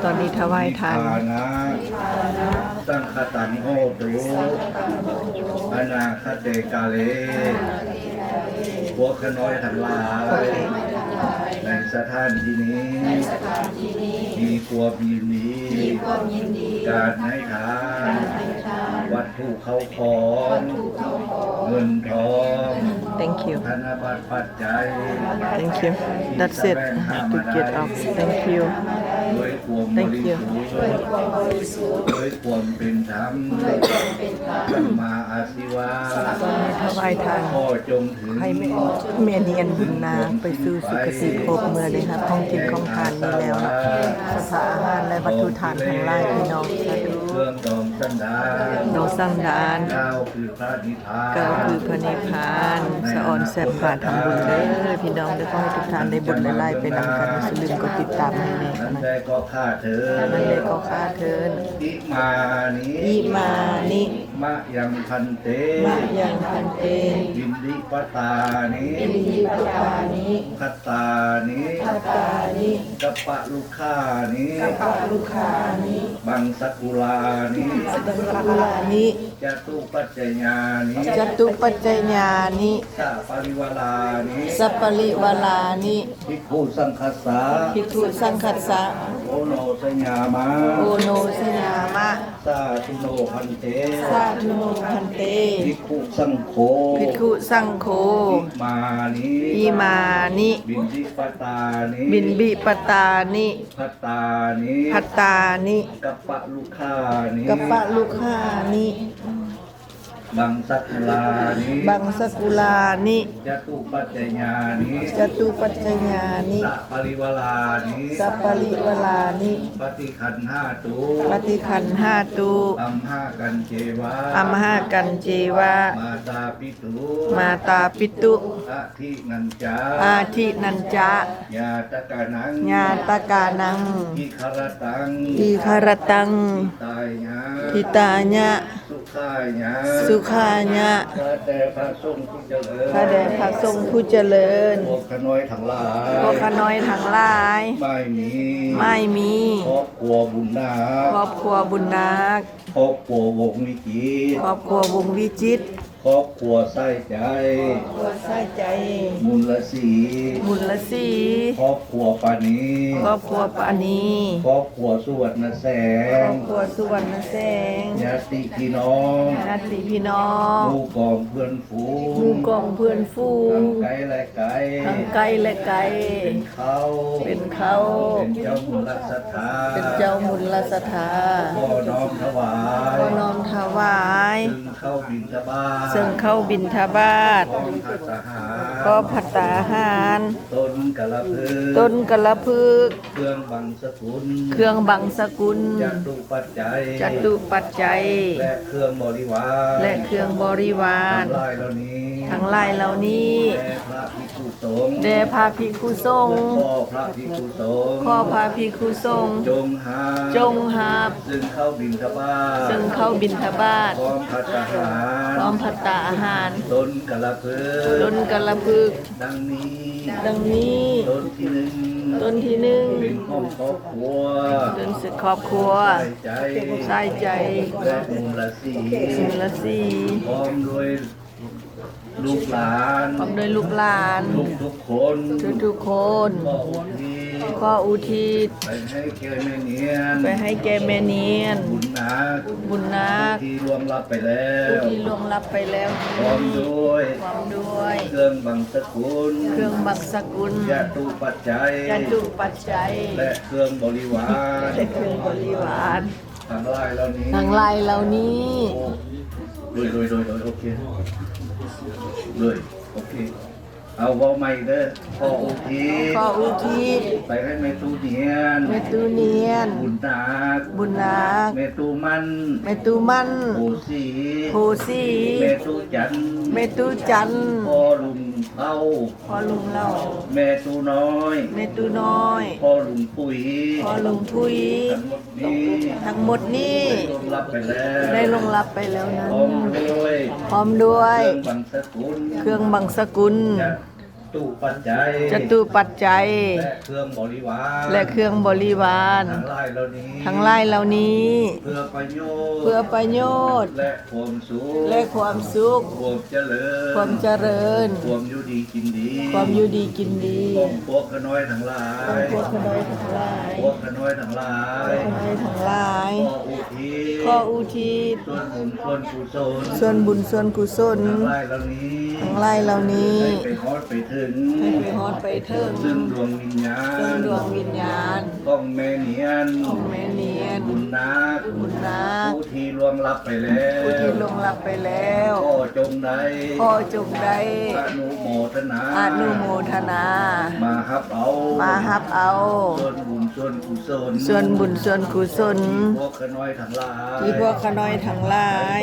ຕອນນີ້ຖວາຍທານ ນິບພານະ ສັງຄະຕັງໂຫຕຸ ອະນາຄະເຕກາເລ ພວກຂ້ານ້ອຍທັງຫຼາຍ ໃນສະຖານທີ່ນີ້ ມີຄວາມຍິນດີ ການໃຫ້ທານ ວັດຖຸເຂົ້າຂອງ ເງິນທອງ Thank you. ທະນະບັດປັດໄຈ Thank you. That's it. I have to get off. Thank you. ດ້ວຍຄວາມບໍລິສຸດ Thank you. ດ້ວຍຄວາມເປັນທຳ ສັມມາອາຊີວະ ຖວາຍທານ ຂໍຈົ່ງ ໃຫ້ແມ່ ແມ່ນຽນບຸນນາງໄປສູ່ສຸຄະຕິພົບ ເມື່ອໄດ້ຮັບຂອງກິນຂອງທານນີ້ແລ້ວ ສະພາອາຫານ ແລະ ວັດຖຸທານທັງຫຼາຍ ພີ່ນ້ອງ ສາທຸ ເຄື່ອງດອງສັນດານ ດອງສັນດານ ກ່າວຄືພະນິພານ ກ່າວຄືພະນິພານ ສະອອນແຊບພາທຳບຸນເດີ ພີ່ນ້ອງເດີ ຂໍໃຫ້ທຸກທ່ານໄດ້ບຸນຫຼາຍໆໄປນຳກັນ ຢ່າລືມກົດຕິດຕາມໃຫ້ແນ່ ອັນໃດກໍຂ້າເທີນ ອັນໃດກໍຂ້າເທີນ ອິມານິ ອິມານິ ມະຍັງພັນເຕ ມະຍັງພັນເຕ ບິນດິປະຕານິ ບິນດິປະຕານິ ພັດຕານິ ພັດຕານິ ກັບປະລຸຄານິ ກັບປະລຸຄານິ ບັງສະກຸລານິ ບັງສະກຸລານິ ຈະຕຸປັດຈະຍານິ ຈະຕຸປັດຈະຍານິ ສະປະລິວາລານິ ສະປະລິວາລານິ ພິກຂຸສັງຄັດສະ ພິກຂຸສັງຄັດສະ ໂອໂນຊະຍາມະ ໂອໂນຊະຍາມະ ສາທຸໂນພັນເຕ ສາທຸໂນພັນເຕ ພິກຂຸສັງໂຄ ພິກຂຸສັງໂຄ ອິມານິ ອິມານິ ບິນດິປະຕານິ ບິນດິປະຕານິ ພັດຕານິ ພັດຕານິ ກັບປະລຸຄານິ ກັບປະລຸຄານິ ບັງສະກຸລານິ ບັງສະກຸລານິ ຈະຕຸປັດຈະຍານິ ຈະຕຸປັດຈະຍານິ ສະປະລິວາລານິ ສະປະລິວາລານິ ປະຕິຄັນຫາຕຸ ປະຕິຄັນຫາຕຸ ອັມຫາກັນເຈວະ ອັມຫາກັນເຈວະ ມາຕາປິຕຸ ມາຕາປິຕຸ ອະທິນັນຈະ ອະທິນັນຈະ ຍາຕະການັງ ຍາຕະການັງ ທິຄະລະຕັງ ທິຄະລະຕັງ ທິຕາຍະ ທິຕາຍະ ສຸຂາຍະ ສຸຂາຍະ ຂ້າແດ່ພະສົງຜູ້ຈະເລີນ ຂ້າແດ່ພະສົງຜູ້ຈະເລີນ ພວກຂ້ານ້ອຍທັງຫຼາຍ ພວກຂ້ານ້ອຍທັງຫຼາຍ ໝາຍມີ ໝາຍມີ ຄອບຄົວບຸນນາກ ຄອບຄົວບຸນນາກ ຄອບຄົວວົງວິຈິດ ຄອບຄົວວົງວິຈິດ ຄອບຄົວສາຍໃຈ ຄອບຄົວສາຍໃຈ ມຸນລະສີ ມຸນລະສີ ຄອບຄົວປານີ ຄອບຄົວປານີ ຄອບຄົວສຸວັນນະແສງ ຄອບຄົວສຸວັນນະແສງ ຍາດຕິພີ່ນ້ອງ ຍາດຕິພີ່ນ້ອງ ໝູ່ກອງເພື່ອນຝູງ ໝູ່ກອງເພື່ອນຝູງ ທັງໃກ້ແລະໄກ ທັງໃກ້ແລະໄກ ເປັນເຄົ້າ ເປັນເຄົ້າ ເປັນເຈົ້າບຸນລະສັດທາ ເປັນເຈົ້າບຸນລະສັດທາ ຂໍນ້ອມຖວາຍ ຂໍນ້ອມຖວາຍ ເຊິ່ງເຂົ້າບິນທະບາດ ເຊິ່ງເຂົ້າບິນທະບາດ ພ້ອມພັດຕາຫານ ພ້ອມພັດຕາຫານ ຕົ້ນກາລະພຶກ ຕົ້ນກາລະພຶກ ເຄື່ອງບັງສະກຸນ ເຄື່ອງບັງສະກຸນ ຈະຕຸປັດໄຈ ຈະຕຸປັດໄຈ ແລະ ເຄື່ອງບໍລິວານ ແລະ ເຄື່ອງບໍລິວານ ທັງຫຼາຍເຫຼົ່ານີ້ ທັງຫຼາຍເຫຼົ່ານີ້ ແດ່ພະພິກຂຸສົງ ແດ່ພະພິກຂຸສົງ ຂໍພະພິກຂຸສົງ ຂໍພະພິກຂຸສົງ ຈົ່ງຮັບ ຈົ່ງຮັບ ເຊິ່ງເຂົ້າບິນທະບາດ ເຊິ່ງເຂົ້າບິນທະບາດ ພ້ອມພັດຕາຫານ ພ້ອມພັດຕາອາຫານ ຕົ້ນກາລະພຶກ ຕົ້ນກາລະພຶກ ດັ່ງນີ້ ດັ່ງນີ້ ຕົ້ນທີໜຶ່ງ ຕົ້ນທີໜຶ່ງ ເປັນຂອງຄອບຄົວ ເປັນຂອງຄອບຄົວ ສາຍໃຈ ສາຍໃຈ ແລະ ມູນລະສີ ມູນລະສີ ພ້ອມດ້ວຍລູກຫຼານ ພ້ອມດ້ວຍລູກຫຼານ ທຸກໆຄົນ ທຸກໆຄົນ ຂໍອຸທິດ ຂໍອຸທິດ ໄປໃຫ້ແກ່ແມ່ນຽນ ໄປໃຫ້ແກ່ແມ່ນຽນ ບຸນນາກ ບຸນນາກ ຜູ້ທີ່ລ່ວງລັບໄປແລ້ວ ຜູ້ທີ່ລ່ວງລັບໄປແລ້ວ ພ້ອມດ້ວຍ ພ້ອມດ້ວຍ ເຄື່ອງບັງສະກຸນ ເຄື່ອງບັງສະກຸນ ຈະຕຸປັດໄຈ ຈະຕຸປັດໄຈ ແລະ ເຄື່ອງບໍລິວານ ແລະ ເຄື່ອງບໍລິວານ ທັງຫຼາຍເຫຼົ່ານີ້ ທັງຫຼາຍເຫຼົ່ານີ້ ໂດຍ ໂດຍ ໂດຍ ໂດຍ ໂອເຄ ໂດຍ ໂອເຄ ເອົາ ເວົ້າໃໝ່ເດີ ຂໍອຸທິດ ຂໍອຸທິດ ໄປໃຫ້ແມ່ຕູ້ນຽນ ແມ່ຕູ້ນຽນ ບຸນນາກ ບຸນນາກ ແມ່ຕູ້ໝັ້ນ ແມ່ຕູ້ໝັ້ນ ໂພສີ ໂພສີ ແມ່ຕູ້ຈັນ ແມ່ຕູ້ຈັນ ພໍ່ລຸງເຖົ້າ ພໍ່ລຸງເຖົ້າ ແມ່ຕູ້ນ້ອຍ ແມ່ຕູ້ນ້ອຍ ພໍ່ລຸງປຸຍ ພໍ່ລຸງປຸຍ ທັງໝົດນີ້ ທັງໝົດນີ້ ໄດ້ລ່ວງລັບໄປແລ້ວ ໄດ້ລ່ວງລັບໄປແລ້ວນັ້ນ ພ້ອມດ້ວຍ ພ້ອມດ້ວຍ ເຄື່ອງບັງສະກຸນ ເຄື່ອງບັງສະກຸນ ຈະ ຕຸປັດໄຈ ຈະຕຸປັດໄຈ ແລະເຄື່ອງບໍລິວານ ແລະເຄື່ອງບໍລິວານ ທັງຫຼາຍເຫຼົ່ານີ້ ທັງຫຼາຍເຫຼົ່ານີ້ ເພື່ອປະໂຫຍດ ເພື່ອປະໂຫຍດ ແລະຄວາມສຸກ ແລະຄວາມສຸກ ຄວາມຈະເລີນ ຄວາມຈະເລີນ ຄວາມຢູ່ດີກິນດີ ຄວາມຢູ່ດີກິນດີ ຂອງພວກຂ້ານ້ອຍທັງຫຼາຍ ຂອງພວກຂ້ານ້ອຍທັງຫຼາຍ ພວກຂ້ານ້ອຍທັງຫຼາຍ ພວກຂ້ານ້ອຍທັງຫຼາຍ ຂໍອຸທິດ ຂໍອຸທິດ ສ່ວນບຸນສ່ວນກຸສົນ ສ່ວນບຸນສ່ວນກຸສົນ ທັງຫຼາຍເຫຼົ່ານີ້ ທັງຫຼາຍເຫຼົ່ານີ້ ໃຫ້ໄປຮອດໄປເຖິງ ໃຫ້ໄປຮອດໄປເຖິງ ເຊິ່ງດວງວິນຍານ ເຊິ່ງດວງວິນຍານ ຂອງແມ່ນຽນ ຂອງແມ່ນຽນ ບຸນນາກ ບຸນນາກ ຜູ້ທີ່ລ່ວງລັບໄປແລ້ວ ຜູ້ທີ່ລ່ວງລັບໄປແລ້ວ ຂໍຈົ່ງໄດ້ ຂໍຈົ່ງໄດ້ ອະນຸໂມທະນາ ອະນຸໂມທະນາ ມາຮັບເອົາ ມາຮັບເອົາ ສ່ວນບຸນສ່ວນກຸສົນ ສ່ວນບຸນສ່ວນກຸສົນ ທີ່ພວກຂ້ານ້ອຍທັງຫຼາຍ ທີ່ພວກຂ້ານ້ອຍທັງຫຼາຍ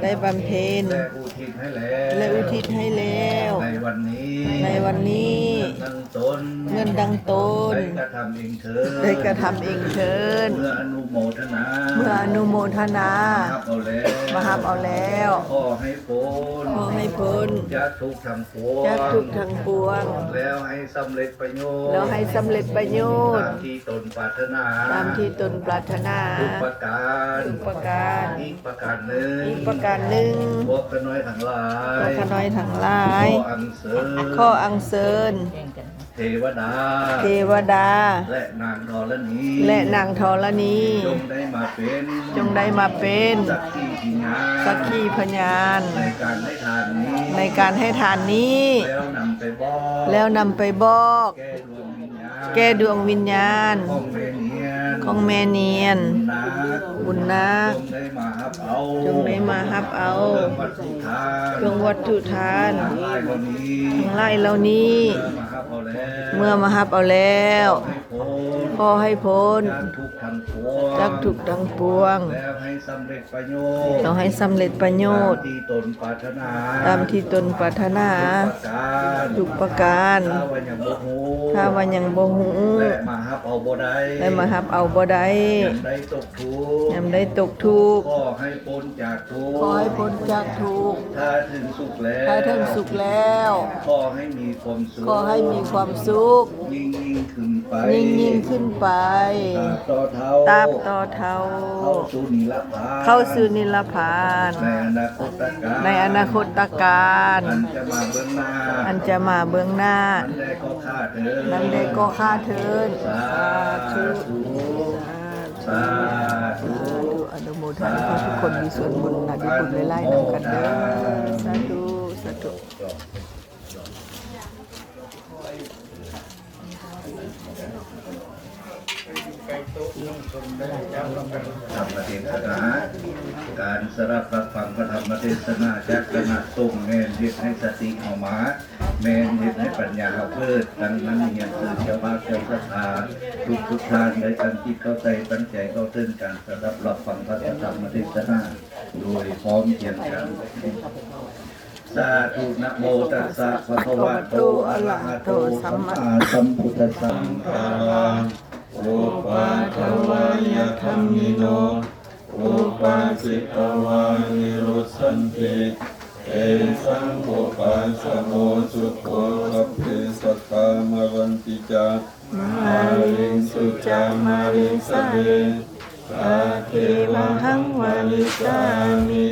ໄດ້ບຳເພັນ ໄດ້ບຳເພັນ ແລະອຸທິດໃຫ້ແລ້ວ ແລະອຸທິດໃຫ້ແລ້ວ ໃນວັນນີ້ ໃນວັນນີ້ ເໝືອນດັ່ງຕົນ ເໝືອນດັ່ງຕົນ ໄດ້ກະທຳເອງເທີນ ໄດ້ກະທຳເອງເທີນ ເມື່ອອະນຸໂມທະນາ ເມື່ອອະນຸໂມທະນາ ມາຮັບເອົາແລ້ວ ມາຮັບເອົາແລ້ວ ຂໍໃຫ້ພົ້ນ ຂໍໃຫ້ພົ້ນ ຈາກທຸກທັງປວງ ຈາກທຸກທັງປວງ ແລ້ວໃຫ້ສຳເລັດປະໂຫຍດ ແລ້ວໃຫ້ສຳເລັດປະໂຫຍດ ຕາມທີ່ຕົນປາດຖະໜາ ຕາມທີ່ຕົນປາດຖະໜາ ທຸກປະການ ທຸກປະການ ອີກປະການໜຶ່ງ ອີກປະການໜຶ່ງ ພວກຂ້ານ້ອຍທັງຫຼາຍ ພວກຂ້ານ້ອຍທັງຫຼາຍ ຂໍອັນເຊີນ ຂໍອັນເຊີນ ເທວະດາ ເທວະດາ ແລະນາງທໍລະນີ ແລະນາງທໍລະນີ ຈົ່ງໄດ້ມາເປັນ ຈົ່ງໄດ້ມາເປັນ ສັກຂີພິຍານ ສັກຂີພະຍານ ໃນການໃຫ້ທານນີ້ ໃນການໃຫ້ທານນີ້ ແລ້ວນຳໄປບອກ ແລ້ວນຳໄປບອກ ແກ່ດວງວິນຍານ ແກ່ດວງວິນຍານ ຂອງແມ່ນຽນ ຂອງແມ່ນຽນ ບຸນນາກ ບຸນນາກ ຈົ່ງໄດ້ມາຮັບເອົາ ຈົ່ງໄດ້ມາຮັບເອົາ ເຄື່ອງວັດຖຸທານ ເຄື່ອງວັດຖຸທານ ທັງຫຼາຍເຫຼົ່ານີ້ ທັງຫຼາຍເຫຼົ່ານີ້ ເມື່ອມາຮັບເອົາແລ້ວ ເມື່ອມາຮັບເອົາແລ້ວ ຂໍໃຫ້ພົ້ນ ຂໍໃຫ້ພົ້ນ ຈາກທຸກທັງປວງ ຈາກທຸກທັງປວງ ແລ້ວໃຫ້ສຳເລັດປະໂຫຍດ ແລ້ວໃຫ້ສຳເລັດປະໂຫຍດ ຕາມທີ່ຕົນປາດຖະໜາ ຕາມທີ່ຕົນປາດຖະໜາ ທຸກປະການ ທຸກປະການ ຖ້າວ່າຍັງບໍ່ຮູ້ ຖ້າວ່າຍັງບໍ່ຮູ້ ແລະມາຮັບເອົາບໍ່ໄດ້ ແລະມາຮັບເອົາບໍ່ໄດ້ ຍາມໃດຕົກທຸກ ຍາມໃດຕົກທຸກ ຂໍໃຫ້ພົ້ນຈາກທຸກ ຂໍໃຫ້ພົ້ນຈາກທຸກ ຖ້າເຖິງສຸກແລ້ວ ຖ້າເຖິງສຸກແລ້ວ ຂໍໃຫ້ມີຄວາມສຸກ ຂໍໃຫ້ມີຄວາມສຸກ ຍິ່ງໆຂຶ້ນໄປ ຍິ່ງໆຂຶ້ນໄປ ຕາບຕໍ່ເທົ່າ ຕາບຕໍ່ເທົ່າ ເຂົ້າສູ່ນິລະພານ ເຂົ້າສູ່ນິລະພານ ໃນອະນາຄົດຕະການ ໃນອະນາຄົດຕະການ ອັນຈະມາເບື້ອງໜ້າ ອັນຈະມາເບື້ອງໜ້າ ນັ້ນແດ່ກໍຂ້າເທີນ ນັ້ນແດ່ກໍຂ້າເທີນ ສາທຸ ສາທຸ ສາທຸ ອະນຸໂມທານໃຫ້ທຸກຄົນມີສ່ວນບຸນນະ ໄດ້ບຸນຫຼາຍໆນຳກັນເດີ ສາທຸ ສາທຸ. ທຳມະເທດສະນາ ການສະດັບຮັບຟັງພະທຳມະເທດສະນາຈາກຄະນະສົງແມ່ນເຮັດໃຫ້ສະຕິເຮົາມາ ແມ່ນເຮັດໃຫ້ປັນຍາເຮົາເກີດ. ດັ່ງນັ້ນ ຮຽນເຊີນເຈົ້າພາບເຈົ້າສັດທາທຸກໆທ່ານ ໄດ້ຕັ້ງຈິດເຂົ້າໃຈ ຕັ້ງໃຈເຂົ້າເຖິງການສະດັບຮັບຟັງພະທຳມະເທດສະນາ ໂດຍພ້ອມພຽງກັນ. ສາທຸ ນະໂມຕັດສະ ພະຄະວະໂຕ ອະລະຫະໂຕ ສຳມາສຳພຸດທັດສະ. ສັງຂາຣາ ອຸປາທະວາຍະທຳມິໂນ ອຸປາສິກຂະວາ ນິລຸດສັນຕິ ເຕສັງ ອຸປາສະໂມ ສຸໂຂ ສັບເພ ສັດຕາ ມະຣັນຕິ ຈະ ມະລິງສຸ ຈະ ມະລິງສະເລ ຕະເທວະຫັງ ວະລິສາມິ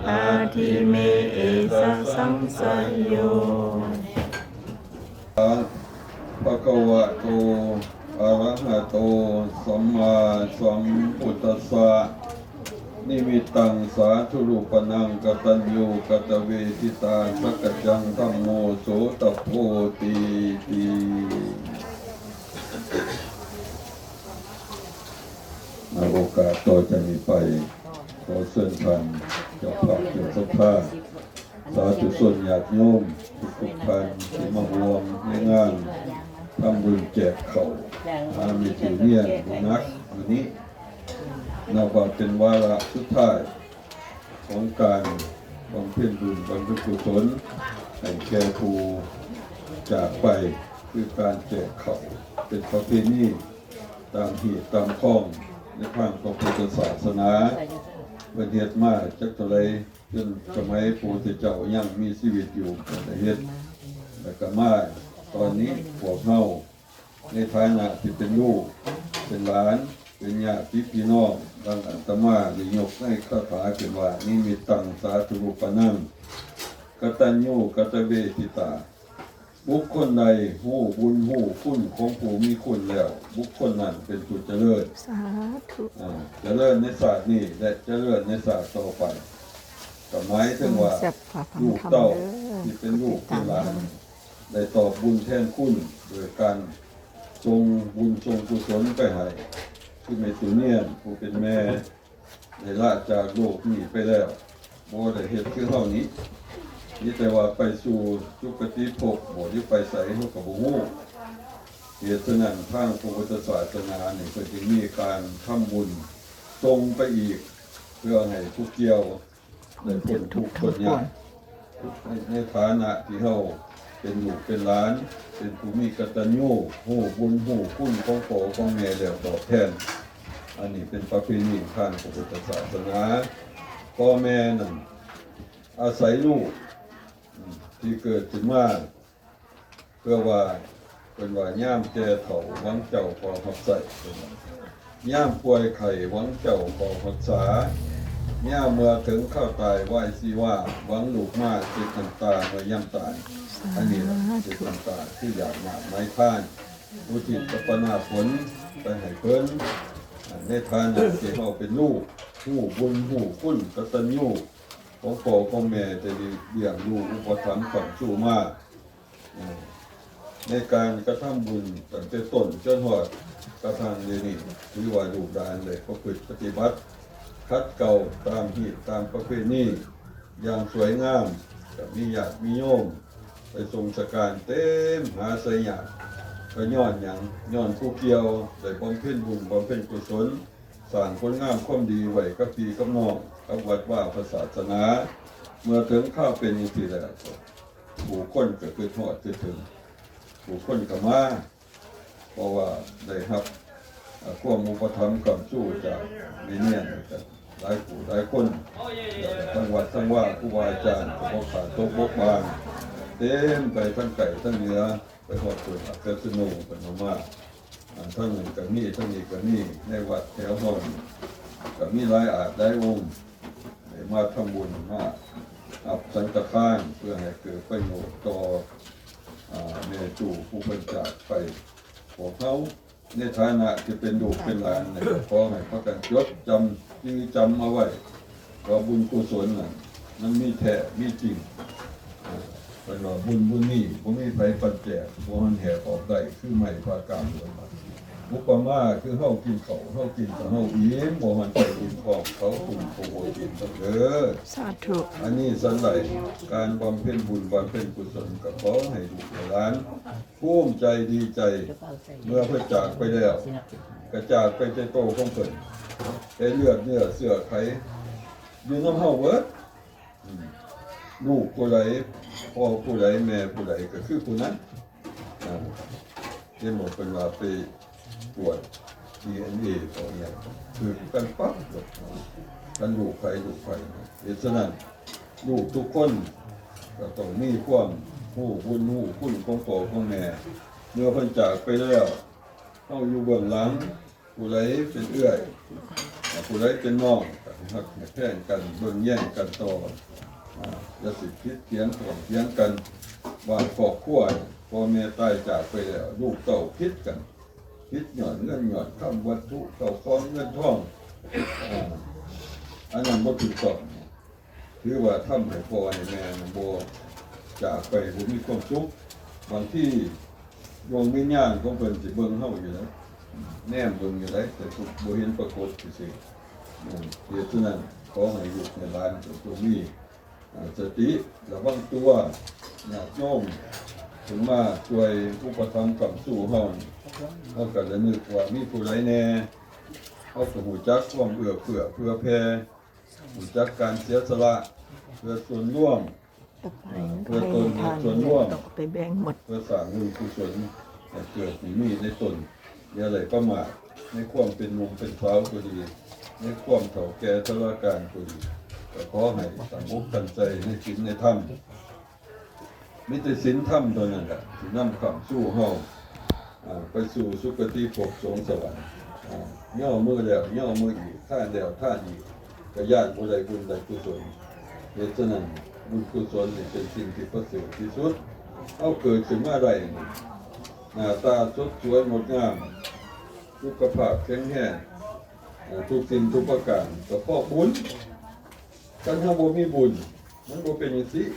ນາທິເມ ເອສະ ສັງສະໂຍ. ພະຄະວະໂຕ ອະລະຫະໂຕ ສຳມາສຳພຸດທັດສະ. ນິມິດຕັງ ສາທຸລູປະນັງ ກະຕັນຍູ ກະຕະເວທິຕາ ສັກກະຈັງ ທຳໂມ ໂສຕະໂພ ຕີ ຕີ. ໃນໂອກາດຕໍ່ຈາກນີ້ໄປ ຂໍເຊີນທ່ານເຈົ້າພາບເຈົ້າສັດທາ ສາທຸຊົນຍາດໂຍມທຸກໆທ່ານທີ່ມາຮ່ວມໃນງານທຳບຸນແຈກເຂົ້າຫາແມ່ຕູ້ເມຍບຸນນາກມື້ນີ້ ນັບວ່າເປັນວາລະສຸດທ້າຍ ຂອງການບຳເພັນບຸນບຳເພັນກຸສົນໃຫ້ແກ່ຜູ້ຈາກໄປ ຄືການແຈກເຂົ້າ ເປັນປະເພນີຕາມຮີດຕາມຄອງໃນທາງພະພຸດທະສາສະໜາ ເພິ່ນເຮັດມາຈັກເທົ່າໃດ ຈົນສະໄໝພະພຸດທະເຈົ້າຍັງມີຊີວິດຢູ່ ເພິ່ນກະເຮັດ. ແລ້ວກໍມາຕອນນີ້ພວກເຮົາ ໃນຖານະທີ່ເປັນລູກ ເປັນຫຼານ ເປັນຍາດຕິພີ່ນ້ອງ ດັ່ງອາດຕະມາໄດ້ຍົກໃນຄາຖາຂຶ້ນວ່າ ນິມິດຕັງ ສາທຸຣູປະນັງ ກະຕັນຍູ ກະຕະເວທິຕາ ບຸກຄົນໃດຮູ້ບຸນຮູ້ຄຸນຂອງຜູ້ມີຄຸນແລ້ວ ບຸກຄົນນັ້ນເປັນຜູ້ຈະເລີນ ສາທຸ ອ່າ ຈະເລີນໃນຊາດນີ້ ແລະ ຈະເລີນໃນຊາດຕໍ່ໄປ ກໍໝາຍເຖິງວ່າ ແຊບພາຟັງ ລູກເຕົ້າ ທຳເດີ ທີ່ເປັນລູກເປັນຫຼານ ໄດ້ຕອບບຸນແທນຄຸນ ໂດຍການສົ່ງບຸນສົ່ງກຸສົນໄປໃຫ້ ຄືແມ່ຕູ້ນຽນ ຜູ້ເປັນແມ່ ໄດ້ລາຈາກໂລກນີ້ໄປແລ້ວ ບໍ່ໄດ້ເຮັດຄືເຮົານີ້ ມີແຕ່ວ່າໄປສູ່ສຸຄະຕິພົບບໍ ຫຼືໄປໃສເຮົາກໍບໍ່ຮູ້. ເຫດສະນັ້ນ ທາງພະພຸດທະສາສະໜານີ້ ເພິ່ນຈຶ່ງມີການທຳບຸນສົ່ງໄປອີກ ເພື່ອໃຫ້ຜູ້ກ່ຽວ ໄດ້ພົ້ນທຸກພົ້ນຍາກ ໃນ ໃນຖານະທີ່ເຮົາເປັນລູກເປັນຫຼານ ເປັນຜູ້ມີກະຕັນຍູ ຮູ້ບຸນຮູ້ຄຸນຂອງພໍ່ຂອງແມ່ແລ້ວຕອບແທນ. ອັນນີ້ເປັນປະເພນີທາງພະພຸດທະສາສະໜາ ພໍ່ແມ່ນັ້ນອາໄສລູກ ອືມ ທີ່ເກີດຂຶ້ນມາ ເພື່ອວ່າ ເພິ່ນວ່າ ຍາມແກ່ເຖົ້າຫວັງເຈົ້າເຝົ້າຮັບໃຊ້, ເພິ່ນວ່າ ຍາມປ່ວຍໄຂ້ຫວັງເຈົ້າເຝົ້າຮັກສາ, ຍາມເມື່ອເຖິງຄາວຕາຍວາຍຊີວາ ຫວັງລູກມາເຊັດນ້ຳຕາເມື່ອຍາມຕາຍ. ອັນນີ້ແຫຼະ ສາທຸ ເຊັດນ້ຳຕາຄືຢາກມາກໄມ້ທານ ອຸທິດຕະປະນາຜົນໄປໃຫ້ເພິ່ນ ໃນຖານະທີ່ເຮົາເປັນລູກ ຮູ້ບຸນຮູ້ຄຸນ ກະຕັນຍູ ຂອງພໍ່ຂອງແມ່ໄດ້ລ້ຽງດູອຸປະຖຳຄ້ຳຊູມາ ໃນການກະທຳບຸນຕັ້ງແຕ່ຕົ້ນຈົນຮອດກະທັ່ງດຽວນີ້ ຖືວ່າລູກຫຼານໄດ້ປະພຶດປະຕິບັດ ຂັດເກົາຕາມຮີດຕາມປະເພນີຢ່າງສວຍງາມ, ກະມີຍາດມີໂຍມໄປສົ່ງສະການເຕັມຫາໄຊຍາດ ກະຍ້ອນຫຍັງ? ຍ້ອນຜູ້ກ່ຽວໄດ້ບຳເພັນບຸນບຳເພັນກຸສົນ ສ້າງຄຸນງາມຄວາມດີໄວ້ກັບພີ່ກັບນ້ອງ ກັບວັດວາພະສາສະໜາ. ເມື່ອເຖິງຄາວເປັນຈັ່ງຊີ້ແລ້ວ ຜູ້ຄົນກໍຄິດຮອດຄິດເຖິງ ຜູ້ຄົນກໍມາ ເພາະວ່າໄດ້ຮັບ ເອີ່ ຄວາມອຸປະຖຳຄ້ຳຊູຈາກແມ່ນຽນ ແລ້ວກໍຫຼາຍຜູ້ຫຼາຍຄົນ ແລ້ວກໍທາງວັດທາງວາ ຄູບາອາຈານກໍບໍ່ຂາດຕົກບົກບາງ ເຕັມໄປທັງໃກ້ທັງເໜືອ ໄປຮອດເພິ່ນອາກາສະໂນເພິ່ນເອົາມາ ອ່າ ທາງນັ້ນກໍມີ ທາງນີ້ກໍມີ ໃນວັດແຖວເຮົານີ້ກໍມີຫຼາຍອາດຫຼາຍອົງ ໄດ້ມາທຳບຸນ ມາຮັບສັງຄະທານ ເພື່ອໃຫ້ເກີດປະໂຫຍດຕໍ່ ອ່າ ແມ່ຕູ້ຜູ້ເພິ່ນຈາກໄປ. ພວກເຮົາໃນຖານະທີ່ເປັນລູກເປັນຫຼານນີ້ ຂໍໃຫ້ພາກັນຈົດຈຳ ຈື່ຈຳເອົາໄວ້ ວ່າບຸນກຸສົນນັ້ນ ມັນມີແທ້ມີຈິງ. ເພິ່ນວ່າບຸນບຸນນີ້ ບໍ່ມີໃຜປັນແຈກ ບໍ່ຫັນແຫກອອກໄດ້ ຄືໄມ້ພາກາງ. ອຸປະມາຄືເຮົາກິນເຂົ້າ ເຮົາກິນຖ້າເຮົາອີ່ມ ບໍ່ຫັນໃຜອີ່ມທ້ອງ ເຂົາກຸ້ມກໍບໍ່ກິນດອກເດີ. ສາທຸ. ອັນນີ້ສັນໃດ ການບຳເພັນບຸນບຳເພັນກຸສົນ ກໍຂໍໃຫ້ລູກໃຫ້ຫຼານ ພູມໃຈດີໃຈ ເມື່ອເພິ່ນຈາກໄປແລ້ວ ກະຈາກໄປແຕ່ໂຕຂອງເພິ່ນ ແຕ່ເລືອດເນື້ອເຊື້ອໄຂຢູ່ນຳເຮົາເບີດ. ອືມ ລູກຜູ້ໃດ ພໍ່ຜູ້ໃດ ແມ່ຜູ້ໃດ ກະຄືຜູ້ນັ້ນ. ອ່າ ເຫັນບໍ່ ເພິ່ນວ່າໄປກວດດີເອັນເອ ຂອງຫຍັງ ຄືກັນປັບໂລດ ຄັນລູກໃຜລູກໃຜ. ເຫດສະນັ້ນ ລູກທຸກຄົນກໍຕ້ອງມີຄວາມຮູ້ບຸນຮູ້ຄຸນຂອງພໍ່ຂອງແມ່ ເມື່ອເພິ່ນຈາກໄປແລ້ວ ເຮົາຢູ່ເບື້ອງຫຼັງ ຜູ້ໃດເປັນເອື້ອຍ ຜູ້ໃດເປັນນ້ອງ ກໍໃຫ້ຮັກໃຫ້ແພງກັນ ເບິ່ງແຍງກັນຕໍ່ ອາ ຢ່າຊິຜິດຖຽງຂ້ອງຖຽງກັນ. ບາງຄອບຄົວ ພໍ່ແມ່ຕາຍຈາກໄປແລ້ວ ລູກເຕົ້າຜິດກັນ ຜິດຍ້ອນເງິນຍ້ອນຄຳ ວັດຖຸເຂົ້າຂອງເງິນທອງ ອາ ອັນນັ້ນບໍ່ຖືກຕ້ອງ. ຖືວ່າທຳໃຫ້ພໍ່ໃຫ້ແມ່ນັ້ນບໍ່ຈາກໄປ ບໍ່ມີຄວາມສຸກ. ບາງທີດວງວິນຍານຂອງເພິ່ນຊິເບິ່ງເຮົາຢູ່ໃດ ແນມເບິ່ງຢູ່ໃດ ແຕ່ບໍ່ເຫັນປາກົດຊື່ໆ. ເຫດສະນັ້ນ ຂໍໃຫ້ລູກໃຫ້ຫຼານຈົ່ງມີ ອາ ສະຕິລະວັງຕົວ. ຍາດໂຍມເພິ່ນມາຊ່ວຍອຸປະຖຳຄ້ຳຊູເຮົານີ້ ເຮົາກໍລະນຶກວ່າມີຜູ້ໃດແດ່ ເຮົາກໍຮູ້ຈັກຄວາມເອື້ອເຟື້ອເຜື່ອແຜ່ ຮູ້ຈັກການເສຍສະຫຼະເພື່ອສ່ວນລວມ ເພື່ອຕົນ ເພື່ອສ່ວນລວມ ເພື່ອສ້າງບຸນກຸສົນໃຫ້ເກີດໃຫ້ມີໃນຕົນ. ຢ່າໄດ້ປະໝາດໃນຄວາມເປັນໜຸ່ມເປັນສາວກໍດີ ໃນຄວາມເຖົ້າແກ່ຊະລາການກໍດີ. ກໍຂໍໃຫ້ຕັ້ງອົກຕັ້ງໃຈໃນສິນໃນທຳ. ມີແຕ່ສິນທຳເທົ່ານັ້ນລະ ທີ່ນຳຄ້ຳຊູເຮົາ ອ່າ ໄປສູ່ສຸຄະຕິພົບສວງສະຫວັນ. ອ່າ ຍໍມືແລ້ວຍໍມືອີກ ທານແລ້ວທານອີກ ກະຢ້ານບໍ່ໄດ້ບຸນໄດ້ກຸສົນ. ເຫດສະນັ້ນ ບຸນກຸສົນນີ້ເປັນສິ່ງທີ່ປະເສີດທີ່ສຸດ. ເຮົາເກີດຂຶ້ນມາໄດ້ນີ້ ໜ້າຕາສົດສວຍງົດງາມ ສຸຂະພາບແຂງແຮງ ອ່າ ທຸກສິ່ງທຸກປະການ ກະເພາະບຸນ. ຄັນເຮົາບໍ່ມີບຸນ ມັນບໍ່ເປັນຈັ່ງຊີ້.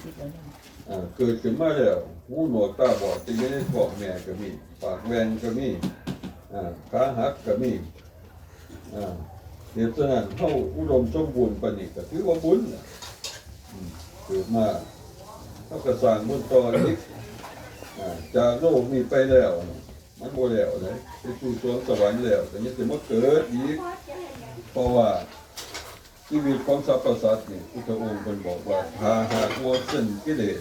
ເອີ ເກີດຂຶ້ນມາແລ້ວ ຫູໜວກຕາບອດ ແຕ່ຢູ່ໃນທ້ອງແມ່ກໍມີ ປາກແຫວ່ງກໍມີ ເອີ ຂາຫັກກໍມີ. ເອີ ເຫດສະນັ້ນ ເຮົາອຸດົມສົມບູນປານນີ້ ກໍຖືວ່າບຸນ. ອືມ ເກີດມາ ເຮົາກໍສ້າງບຸນຕໍ່ອີກ. ເອີ ຈາກໂລກນີ້ໄປແລ້ວ ມັນບໍ່ແລ້ວເດ້ ໄປສູ່ສວງສະຫວັນແລ້ວ ກໍຍັງຊິມາເກີດອີກ. ເພາະວ່າຊີວິດຂອງສັບພະສັດນີ້ ພຸດທະອົງເພິ່ນບອກວ່າ ຖ້າຫາກບໍ່ສິ້ນກິເລດ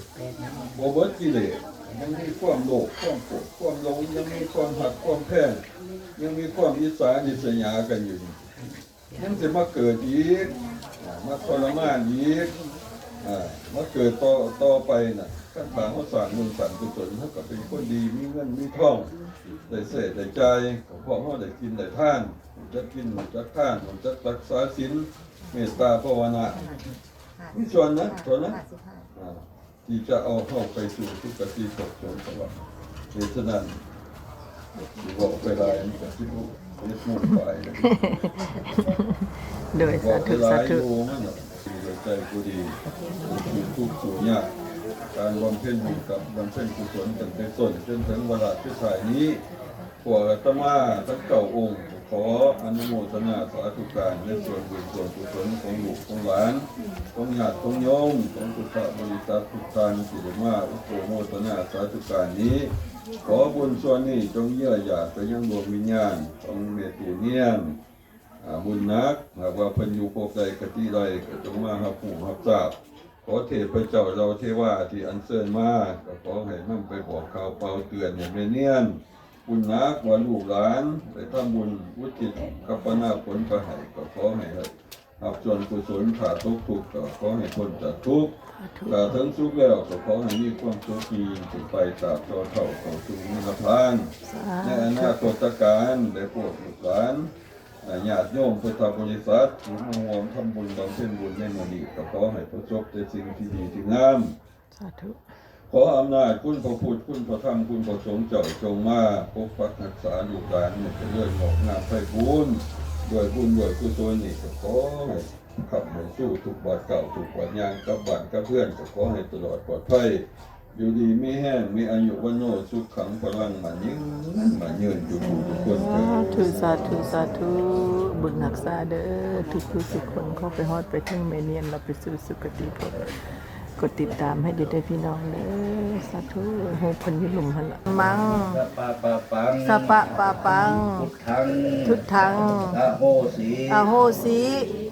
ບໍ່ເບິດກິເລດ ຍັງມີຄວາມໂລບ ຄວາມໂກດ ຄວາມຫຼົງ ຍັງມີຄວາມຮັກຄວາມແພງ ຍັງມີຄວາມອິດສາລິດສະຫຍາກັນຢູ່ນີ້ ຍັງຊິມາເກີດອີກ ອ່າ ມາທໍລະມານອີກ ອ່າ ມາເກີດຕໍ່ ຕໍ່ໄປນະ. ຄັນຖ້າເຮົາສ້າງບຸນສ້າງກຸສົນ ເຮົາກໍເປັນຄົນດີ ມີເງິນມີທອງ ໄດ້ໃຊ້ໄດ້ຈ່າຍ ກໍເພາະເຮົາໄດ້ກິນໄດ້ທານ ຮູ້ຈັກກິນ ຮູ້ຈັກທານ ຮູ້ຈັກຮັກສາສິນ ເມດຕາພາວະນາ ມີສ່ວນນັ້ນເທົ່ານັ້ນ ອ່າ ທີ່ຈະເອົາເຮົາໄປສູ່ສຸຄະຕິພົບສວງສະຫວັນ. ເຫດສະນັ້ນ ຊິເວົ້າໄປຫຼາຍ ມັນກະສິບໍ່ເຮັດໂມງປາຍແລ້ວ. ໂດຍ ສາທຸ ເວົ້າໄປຫຼາຍ ສາທຸ ຢູ່ ມັນນະ ໃຈກໍດີ ຜູ້ທຸກຜູ້ຍາກ ການບຳເພັນບຸນກັບບຳເພັນກຸສົນ ຕັ້ງແຕ່ຕົ້ນຈົນເຖິງວາລະສຸດທ້າຍນີ້ ພວກອາດຕະມາທັງເກົ້າອົງ ຂໍອະນຸໂມທະນາສາທຸການ ໃນສ່ວນບຸນສ່ວນກຸສົນຂອງລູກຂອງຫຼານ ຂອງຍາດຂອງໂຍມ ຂອງພຸດທະບໍລິສັດທຸກທ່ານ ທີ່ໄດ້ມາອະນຸໂມທະນາສາທຸການນີ້. ຂໍບຸນສ່ວນນີ້ຈົ່ງເຍື່ອຢາດໄປຍັງດວງວິນຍານຂອງແມ່ຕູ້ນຽງ ອາ ບຸນໜັກ. ຫາກວ່າເພິ່ນຢູ່ພົບໃດຄະຕິໃດ ກໍຈົ່ງມາຮັບຮູ້ຮັບຊາບ. ຂໍເທບພະເຈົ້າເຫຼົ່າເທວາທີ່ອັນເຊີນມາ ກໍຂໍໃຫ້ນຳໄປບອກກ່າວເປົ່າເຕືອນໃຫ້ແມ່ນຽນບຸນໜັກ ວ່າລູກຫຼານໄດ້ທຳບຸນອຸທິດກັບປະນາຜົນໄປໃຫ້ ກໍຂໍໃຫ້ ຮັບສ່ວນກຸສົນ. ຖ້າຕົກທຸກກໍຂໍໃຫ້ພົ້ນຈາກທຸກ ສາທຸ ຖ້າເຖິງສຸກແລ້ວກໍຂໍໃຫ້ມີຄວາມສຸກຍິ່ງຂຶ້ນໄປ ຕາບຕໍ່ເທົ່າເຂົ້າສູ່ນິບພານ ສາທຸ ໃນອະນາຄົດຕະການ. ໄດ້ໂປດລູກຫຼານ ອາ ຍາດໂຍມພຸດທະບໍລິສັດ ທີ່ມາຮ່ວມທຳບຸນບຳເພັນບຸນໃນມື້ນີ້ ກໍຂໍໃຫ້ປະສົບແຕ່ສິ່ງທີ່ດີທີ່ງາມ. ສາທຸ ຂໍອຳນາດຄຸນພະພຸດ ຄຸນພະທຳ ຄຸນພະສົງເຈົ້າ ຈົ່ງມາປົກປັກຮັກສາລູກຫຼານໃຫ້ຈະເລີນງອກງາມໄພບູນ ດ້ວຍບຸນດ້ວຍກຸສົນນີ້ ກໍຂໍໃຫ້ຄ້ຳໃຫ້ຊູ ທຸກບາດກ້າວທຸກບາດຍ່າງ ກັບບ້ານກັບເຮືອນກໍຂໍໃຫ້ຕະຫຼອດປອດໄພ ຢູ່ດີມີແຮງ ມີອາຍຸວັນໂນສຸຂັງພະລັງ ໝັ້ນຍືນໝັ້ນຍືນຢູ່ທຸກຄົນເທີ້ນ. ສາທຸ ສາທຸ ສາທຸ ບຸນຮັກສາເດີ ທຸກໆຄົນ ຂໍໄປຮອດໄປເຖິງແມ່ນຽນ ແລ້ວໄປສູ່ສຸຄະຕິພົບ. ກົດຕິດຕາມໃຫ້ເດີ ເດີພີ່ນ້ອງເດີ. ສາທຸ ໂຮເພິ່ນຢູ່ລຸ່ມຫັ້ນລະ. ມັງ ສະປະປາປັງ ສະປະປາປັງ ພຸດທັງ ພຸດທັງ ອະໂຫສິ ອະໂຫສິ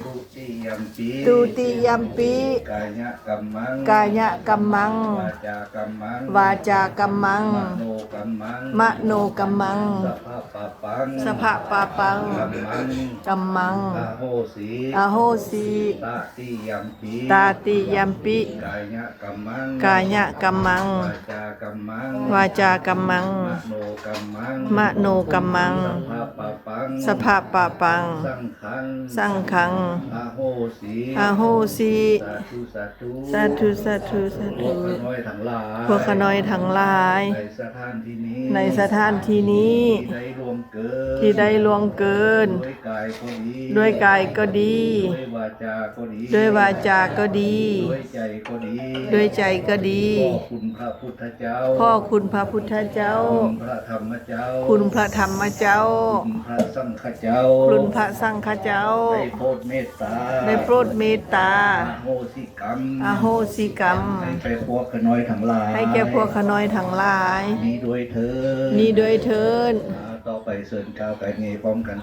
ທຸຕິຍຳປິ ທຸຕິຍຳປິ ກາຍະກັມມັງ ກາຍະກັມມັງ ວາຈາກັມມັງ ວາຈາກັມມັງ ມະໂນກັມມັງ ມະໂນກັມມັງ ສະພະປາປັງ ສະພະປາປັງ ກັມມັງ ກັມມັງ ອະໂຫສິ ອະໂຫສິ ຕະຕິຍຳປິ ຕະຕິຍຳປິ ກາຍະກັມມັງ ກາຍະກັມມັງ ວາຈາກັມມັງ ວາຈາກັມມັງ ມະໂນກັມມັງ ມະໂນກັມມັງ ສະພະປາປັງ ສະພະປາປັງ ສັງຂັງ ສັງຂັງ ອະໂຫສິ ອະໂຫສິ ສາທຸ ສາທຸ ສາທຸ ສາທຸ ສາທຸ ພວກຂ້ານ້ອຍທັງຫຼາຍ ພວກຂ້ານ້ອຍທັງຫຼາຍ ໃນສະຖານທີ່ນີ້ ໃນສະຖານທີ່ນີ້ ທີ່ໄດ້ລ່ວງເກີນ ທີ່ໄດ້ລ່ວງເກີນ ດ້ວຍກາຍກໍດີ ດ້ວຍກາຍກໍດີ ດ້ວຍວາຈາກໍດີ ດ້ວຍວາຈາກໍດີ ດ້ວຍໃຈກໍດີ ດ້ວຍໃຈກໍດີ ຂໍຄຸນພະພຸດທະເຈົ້າ ຂໍຄຸນພະພຸດທະເຈົ້າ ຄຸນພະທຳມະເຈົ້າ ຄຸນພະທຳມະເຈົ້າ ຄຸນພະສັງຄະເຈົ້າ ຄຸນພະສັງຄະເຈົ້າ ໄດ້ໂປດເມດຕາ ໄດ້ໂປດເມດຕາ ອະໂຫສິ ກຳ ອະໂຫສິກຳ ໃຫ້ແກ່ພວກຂ້ານ້ອຍທັງຫຼາຍ ໃຫ້ແກ່ພວກຂ້ານ້ອຍທັງຫຼາຍ ນີ້ດ້ວຍເທີ້ນ ນີ້ດ້ວຍເທີ້ນ. ອາ ຕໍ່ໄປເຊີນກ່າວກາຍເຍພ້ອມກັນ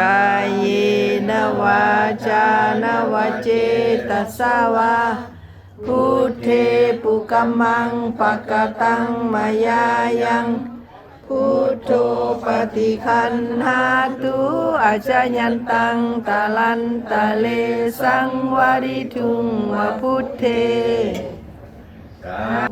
ກາຍເຍນະວາຈານະວະເຈຕະສະວາ ພຸດເທ ປຸກະມັງ ປະກະຕັງ ມະຍາຍັງ ພຸດໂທ ປະຕິຄັນຫາຕຸ ອາຈະຍັນຕັງ ຕະລັນຕະເລ ສັງວະລິທຸງ ວະພຸດເທ ກາ